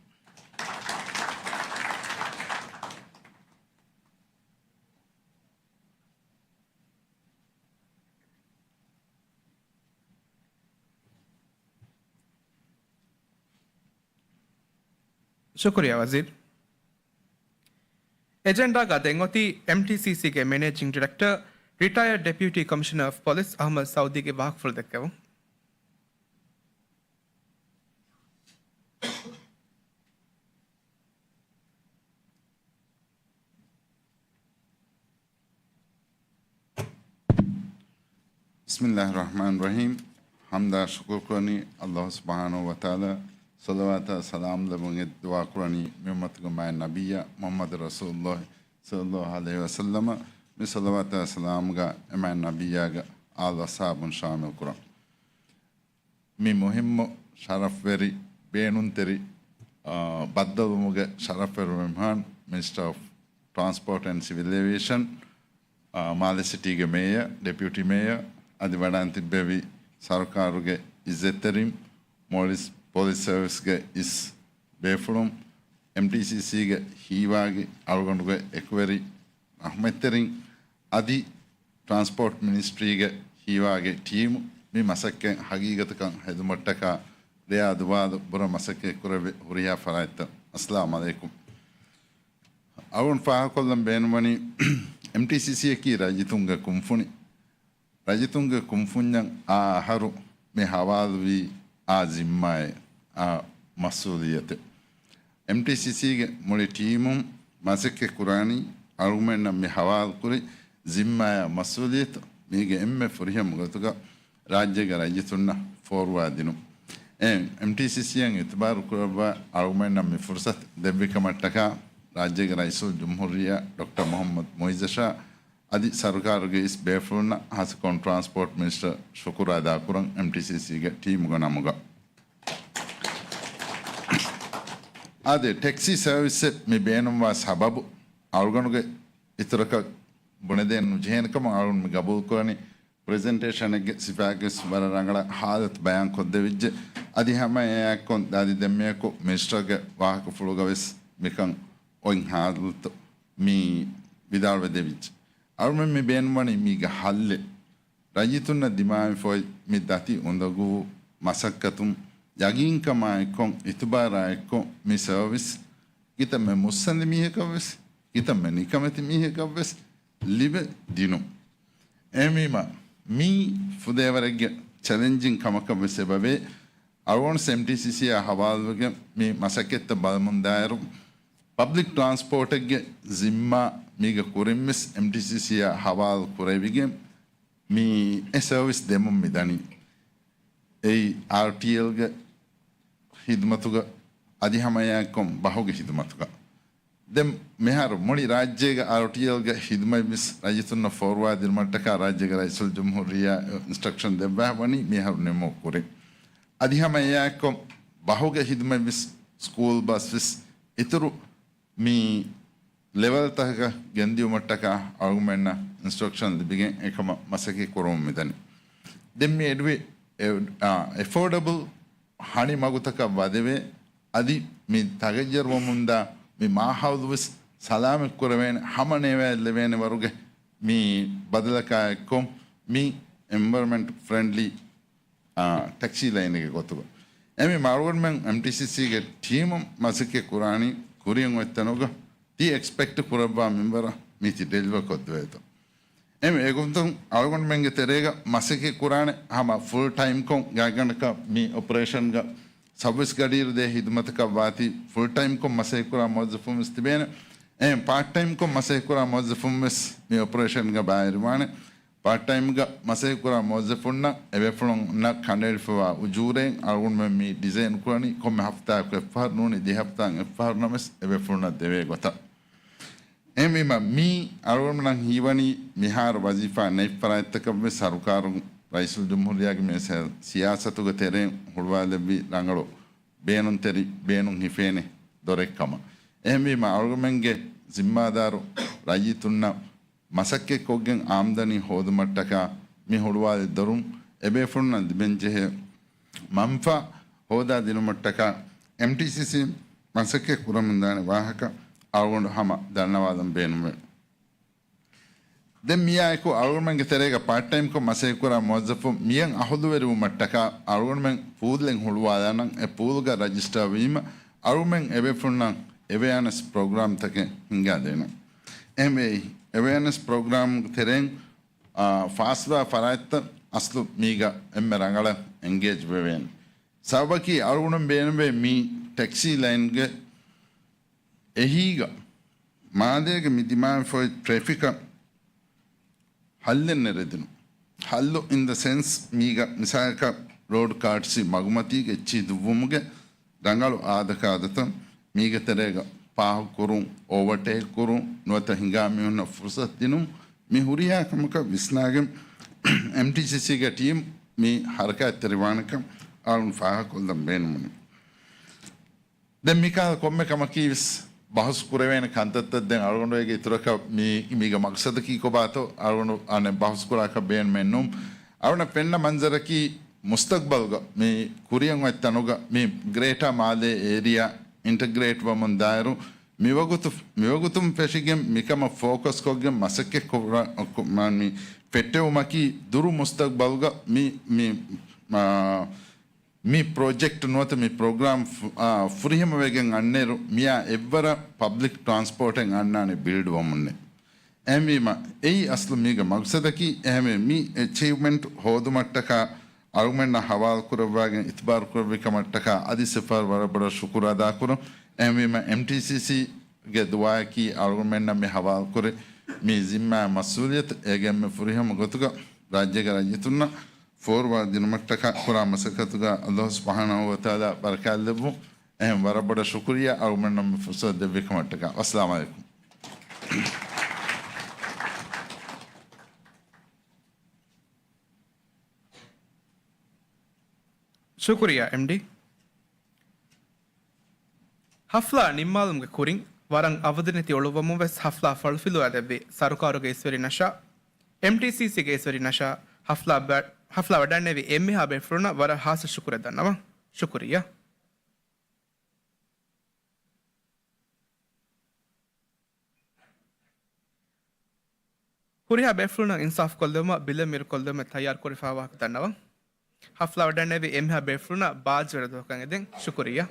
ޝުކުރިއްޔާ ވަޒީރު. އެޖެންޑާގަ ދެން އޮތީ އެމްޓީސީސީގެ މެނޭޖިން ޑިރެކްޓަރ، ރިޓަޔަރޑް ޑެޕިއުޓީ ކޮމިޝަނަރ އޮފް ޕޮލިސް އަޙްމަދު ސައުދީގެ ވާހަކަފުޅު ދެއްކެވުން. ބިސްމިﷲިއްރަޙްމާނިއްރަޙީމް. ޙަމްދާ ޝުކުރުކުރަނީ ﷲ ސުބްޙާނަހޫ ވަތަޢާލާ، ޞަލަވާތާ ސަލާމް ލެއްވުން އެދި ދުޢާ ކުރަނީ މި އުއްމަތުގެ މާތް ނަބިއްޔާ މުޙައްމަދު ރަސޫލުﷲ ޞައްލަﷲު ޢަލައިހި ވަސައްލަމަ. މި ޞަލަވާތާ ސަލާމްގަ އެ މާތް ނަބިއްޔާގެ އާލު އަޞްޙާބުން ޝާމިލް ކުރަން. މި މުހިއްމު ޝަރަފްވެރި ބޭނުންތެރި، އާ، ބައްދަލުވުމުގެ ޝަރަފްވެރި މެހްމާން، މިނިސްޓަރ އޮފް ޓްރާންސްޕޯޓް އެންޑް ސިވިލް އޭވިއޭޝަން، އާ، މާލެ ސިޓީގެ މޭޔަރ، ޑެޕިއުޓީ މޭޔަރ، އަދި ވަޑައިން ތިއްބެވި ސަރުކާރުގެ އިއްޒަތްތެރިން، މޯލްޑިވްސް ޕޮލިސް ސަރވިސްގެ އިސް ބޭފުޅުން، އެމްޓީސީސީގެ ހީވާގި އަޅުގަނޑުގެ އެކުވެރި ރަޙްމަތްތެރިން، އަދި ޓްރާންސްޕޯޓް މިނިސްޓްރީގެ ހީވާގި ޓީމު މި މަސައްކަތް ހަގީގަތަކަށް ހެދުމަށްޓަކާ ރެޔާ ދުވާލު ބުރަ މަސައްކަތް ކުރެއްވި ހުރިހާ ފަރާތްތައް. އައްސަލާމް ޢަލައިކުމް. އަޅުން ފާހަގަކޮށްލަން ބޭނުންވަނީ އެމްޓީސީސީއަކީ ރައްޔިތުންގެ ކުންފުނި. ރައްޔިތުންގެ ކުންފުންޏަށް އާ އަހަރު މި ހަވާލުވީ އާ ޒިންމާއެއް، އާ މަސްއޫލިއްޔަތެއް. އެމްޓީސީސީގެ މުޅި ޓީމުން މަސައްކަތް ކުރާނީ އަޅުގަނޑުމެންނަށް މި ހަވާލުކުރި ޒިންމާއާ މަސްއޫލިއްޔަތު މީގެ އެންމެ ފުރިހަމަ ގޮތުގަ ރާއްޖޭގެ ރައްޔިތުންނަށް ފޯރުވާ ދިނުން. އެ އެމްޓީސީސީއަށް އިތުބާރު ކުރައްވާ އަޅުގަނޑުމެންނަށް މި ފުރުސަތު ދެއްވި ކަމަށްޓަކާ ރާއްޖޭގެ ރައީސުލްޖުމްހޫރިއްޔާ ޑޮކްޓަރ މުޙައްމަދު މުޢިއްޒަށާ އަދި ސަރުކާރުގެ އިސް ބޭފުޅުންނަށް ހާއްސަކޮށް ޓްރާންސްޕޯޓް މިނިސްޓަރ ޝުކުރު އަދާކުރަން އެމްޓީސީސީގެ ޓީމުގެ ނަމުގަ. އާދެ، ޓެކްސީ ސަރވިސްއެއް މި ބޭނުންވާ ސަބަބު އަޅުގަނޑުގެ އިތުރަކަށް ބުނެދޭން ނުޖެހޭނެ ކަމަށް އަޅުން މި ގަބޫލުކުރަނީ. ޕްރެޒެންޓޭޝަނެއްގެ ސިފައިގެ ވެސް ވަރަށް ރަނގަޅަށް ހާލަތު ބަޔާން ކޮށްދެވިއްޖެ. އަދި ހަމަ އެއާއެއްކޮށް ދާދި ދެންމެއަކު މިނިސްޓަރގެ ވާހަކަފުޅުގަ ވެސް މިކަން އޮތް ހާލަތު މި ވިދާޅުވެދެވިއްޖެ. އަޅުމެން މި ބޭނުންވަނީ މީގެ ހައްލެއް. ރައްޔިތުންނަށް ދިމާވެފައި މި ދަތި އުނދަގޫ މަސައްކަތުން ޔަގީންކަމާ އެއްކޮށް، އިތުބާރާ އެއްކޮށް މި ސަރވިސް ކިތަންމެ މުއްސަނދި މީހަކަށް ވެސް، ކިތަންމެ ނިކަމެތި މީހަކަށް ވެސް ލިބެ ދިނުން. އެހެންވީމަ، މީ ފުދޭވަރެއްގެ ޗެލެންޖިން ކަމަކަށް ވެސް އެބަވޭ. އަޅުގަނޑު އެމްޓީސީސީއާ ހަވާލުވެގެން މި މަސައްކަތްތައް ބަލަމުންދާއިރު، ޕަބްލިކް ޓްރާންސްޕޯޓެއްގެ ޒިންމާ މީގެ ކުރިން ވެސް އެމްޓީސީސީއާ ހަވާލު ކުރެވިގެން، މި އެ ސަރވިސް ދެމުން މިދަނީ. އެއީ އާރްޓީއެލްގެ ހިދުމަތުގަ އަދި ހަމައެއާއެއްކޮށް ބަހުގެ ހިދުމަތުގަ. ދެން މިހާރު މުޅި ރާއްޖޭގެ އާރްޓީއެލްގެ ހިދުމަތް ވެސް ރައްޔިތުންނަށް ފޯރުވާ ދިނުމަށްޓަކާ ރާއްޖޭގެ ރައީސުލްޖުމްހޫރިއްޔާ އިންސްޓްރަކްޝަން ދެއްވާ ވަނީ މިހާރު ނިމުމަށް ކުރިން. އަދި ހަމަ އެއާއެއްކޮށް ބަހުގެ ހިދުމަތް ވެސް، ސްކޫލް ބަސް ވެސް އިތުރު މި ލެވެލްތަކަކަށް ގެންދިއުމަށްޓަކާ އަޅުގަނޑުމެންނަށް އިންސްޓްރަކްޝަން ލިބިގެން އެކަމަށް މަސައްކަތް ކުރަމުން މިދަނީ. ދެން މި އެޑްވި-، އެ-، އާ، އެފޯޑަބަލް ހަނި މަގުތަކަށް ވަދެވޭ، އަދި މި ތަޣައްޔަރުވަމުންދާ މި މާހައުލު ވެސް ސަލާމަތް ކުރެވޭނެ، ހަމަ ނޭވާއެއް ލެވޭނެ ވަރުގެ މި ބަދަލަކާ އެއްކޮށް، މި އެންވަޔަރަންމަންޓް ފްރެންޑްލީ އާ، ޓެކްސީ ލައިނެއްގެ ގޮތުގަ. އެމީ އަޅުގަނޑުމެން އެމްޓީސީސީގެ ޓީމު މަސައްކަތް ކުރާނީ ކުރިއަށް އޮތް ތަނުގަ ތި އެކްސްޕެކްޓް ކުރައްވާ މިންވަރަށް މީތި ޑެލިވަރ ކޮށްދެވޭތޯ. އެމީ އެގޮތުން އަޅުގަނޑުމެންގެ ތެރޭގަ މަސައްކަތް ކުރާނެ ހަމަ ފުލް ޓައިމްކޮށް ގާތްގަނޑަކަށް މި އޮޕަރޭޝަންގަ ސައުވީސް ގަޑިއިރު ދޭ ހިދުމަތަކަށް ވާތީ ފުލް ޓައިމްކޮށް މަސައްކަތް ކުރާ މުވައްޒަފުން ވެސް ތިބޭނެ. އެހެން ޕާޓް ޓައިމްކޮށް މަސައްކަތް ކުރާ މުވައްޒަފުން ވެސް މި އޮޕަރޭޝަންގަ ބައިވެރިވާނެ. ޕާޓް ޓައިމްގަ މަސައްކަތްކުރާ މުވައްޒަފުންނަށް އެބޭފުޅުންނަށް ކަނޑައެޅިފައިވާ އުޖޫރައިން އަޅުގަނޑުމެން މި ޑިޒައިން ކުރަނީ ކޮންމެ ހަފްތާއަކު އެއްފަހަރު ނޫނީ ދެ ހަފްތާއަށް އެއްފަހަރު ނަމަވެސް އެބޭފުޅުންނަށް ދެވޭ ގޮތަށް. އެހެންވީމަ މީ އަޅުގަނޑުމެންނަށް ހީވަނީ މިހާރު ވަޒީފާ ނެތް ފަރާތްތަކަށްވެސް ސަރުކާރުން ރައީސުލްޖުމްހޫރިއްޔާގެ މި ސި-، ސިޔާސަތުގެ ތެރެއިން ހުޅުވާލެއްވި ރަނގަޅު ބޭނުންތެރި ބޭނުން ހިފޭނެ ދޮރެއްކަމަށް. އެހެންވީމަ އަޅުގަނޑުމެންގެ ޒިންމާދާރު ރައްޔިތުންނަށް މަސައްކަތްކޮށްގެން އާމްދަނީ ހޯދުމަށްޓަކާ މި ހުޅުވާލި ދޮރުން އެބޭފުޅުންނަށް ލިބެންޖެހޭ މަންފާ ހޯދާ ދިނުމަށްޓަކާ އެމްޓީސީސީ މަސައްކަތް ކުރަމުންދާނެ ވާހަކަ އަޅުގަނޑު ހަމަ ދަންނަވާލަން ބޭނުންވޭ. ދެން މިއާއެކު އަޅުގަނޑުމެންގެ ތެރޭގަ ޕާޓް ޓައިމްކޮށް މަސައްކަތްކުރާ މުވައްޒަފުން މިއަށް އަހުލުވެރިވުމަށްޓަކާ އަޅުގަނޑުމެން ޕޫލެއް ހުޅުވާލާނަން. އެ ޕޫލްގަ ރަޖިސްޓާ ވީމަ އަޅުގަނޑުމެން އެބޭފުޅުންނަށް އެވެއާނެސް ޕްރޮގްރާމްތަކެއް ހިންގާދޭނަން. އެހެންވެ، އެވެއާނެސް ޕްރޮގްރާމް ތެރެއިން، އާ، ފާސްވާ ފަރާތްތައް އަސްލު މީގަ އެންމެ ރަނގަޅަށް އެންގޭޖް ވެވޭނެ. ސަބަބަކީ އަޅުގަނޑު ބޭނުންވޭ މި ޓެކްސީ ލައިންގެ އެހީގަ މާލޭގެ މި ދިމާވެފައި ޓްރެފިކަށް ހައްލެއް ނެރެދިނު. ހައްލު އިން ދަ ސެންސް މީގަ މިސާލަކަށް ރޯޑް ކާޓްސީ މަގުމަތީގެ އެއްޗިހި ދުއްވުމުގެ ރަނގަޅު އާދަކާދަތައް މީގެ ތެރޭގަ ފާހަގަކުރުން، އޯވަޓޭކް ކުރުން، ނުވަތަ ހިނގާ މީހުންނަށް ފުރުސަތު ދިނުން، މި ހުރިހާ ކަމަކަށް ވިސްނާގެން އެމްޓީސީސީގެ ޓީމް މި ހަރަކާތްތެރިވާނެކަން އަޅުން ފާހަގަކޮށްލަން ބޭނުމުން. ދެން މިކަހަލަ ކޮންމެ ކަމަކީ ވެސް ބަހުސް ކުރެވޭނެ ކަންތައްތައް. ދެން އަޅުގަނޑުގެ އިތުރަކަށް މީ، މީގެ މަގްސަދަކީ ކޮބާތޯ އަޅުގަނޑު އަނެއް ބަހުސް ކުރާކަށް ބޭނުމެއް ނޫން. އަޅުގަނޑަށް ފެންނަ މަންޒަރަކީ މުސްތަގްބަލްގަ މި ކުރިއަށް އޮތް ތަނުގަ މި ގްރޭޓާ މާލޭ އޭރިއާ އިންޓަގްރޭޓް ވަމުން ދާއިރު މިވަގުތު، މިވަގުތުން ފެށިގެން މިކަމަށް ފޯކަސް ކޮށްގެން މަސައްކަތް ކުރާ، ކު-، މާ-، މި ފެއްޓެވުމަކީ ދުރު މުސްތަގްބަލްގަ މި، މި، މާ، މި ޕްރޮޖެކްޓް ނުވަތަ މި ޕްރޮގްރާމް ފު-، އާ، ފުރިހަމަވެގެން އަންނައިރު، މިއާ އެއްވަރަށް ޕަބްލިކް ޓްރާންސްޕޯޓެއް އަންނާނެ ބިލްޑް ވަމުންނެ. އެހެންވީމަ، އެއީ އަސްލު މީގެ މަގްސަދަކީ. އެހެންވެ، މި އެޗީވްމަންޓް ހޯދުމަށްޓަކާ އަޅުގަނޑަށް ހަވާލުކުރައްވާގެން އިތުބާރު ކުރެއްވި ކަމަށްޓަކާ އަދި ސިފަރު ވަރަށް ބޮޑަށް ޝުކުރު އަދާކުރަން. އެހެންވީމަ، އެމްޓީސީސީގެ ދުވާއަކީ އަޅުގަނޑުމެންނަށް މި ހަވާލުކުރި މި ޒިންމާ މަސްއޫލިއްޔަތު އޭގެ އެންމެ ފުރިހަމަ ގޮތުގަ ރާއްޖޭގެ ރައްޔިތުންނަށް ފޯރުވާ ދިނުމަށްޓަކާ ކުރާ މަސައްކަތުގަ އަލްލާހު ސުބްޙާނަހޫ ވަތަޢާލާ ބަރަކާތްލެއްވުން. އެހެން ވަރަށް ބޮޑަށް ޝުކުރިއްޔާ އަޅުގަނޑުމެންނަށް މި ފުރުސަތު ދެއްވި ކަމަށްޓަކާ. ވައްސަލާމް ޢަލައިކުމް. ޝުކުރިއްޔާ، އެމްޑީ. ހަފްލާ ނިންމާލުމުގެ ކުރިން ވަރަށް އަވަދިނެތި އުޅުއްވަމުން ވެސް ހަފްލާ ފަޅުފިލުވާ ދެއްވި ސަރުކާރުގެ އިސްވެރިންނަށާ، އެމްޓީސީސީގެ އިސްވެރިންނަށާ، ހަފްލާ ބަ-، ހަފްލާ ވަޑައިންނެވި އެންމެހާ ބޭފުޅުންނަށް ވަރަށް ހާއްސަ ޝުކުރެއް ދަންނަވަން. ޝުކުރިއްޔާ. ހުރިހާ ބޭފުޅުންނަށް އިންސާފުކޮށްލެވުމަށް ބިލެއް މިރުކޮށްލެވުމެއް ތައްޔާރުކުރެވިފައިވާކަން ދަންނަވަން. ހަފްލާ ވަޑައިންނެވި އެންމެހާ ބޭފުޅުންނަށް ބާއްޖަވެރި ދުވަހަކަށް އެދެން. ޝުކުރިއްޔާ.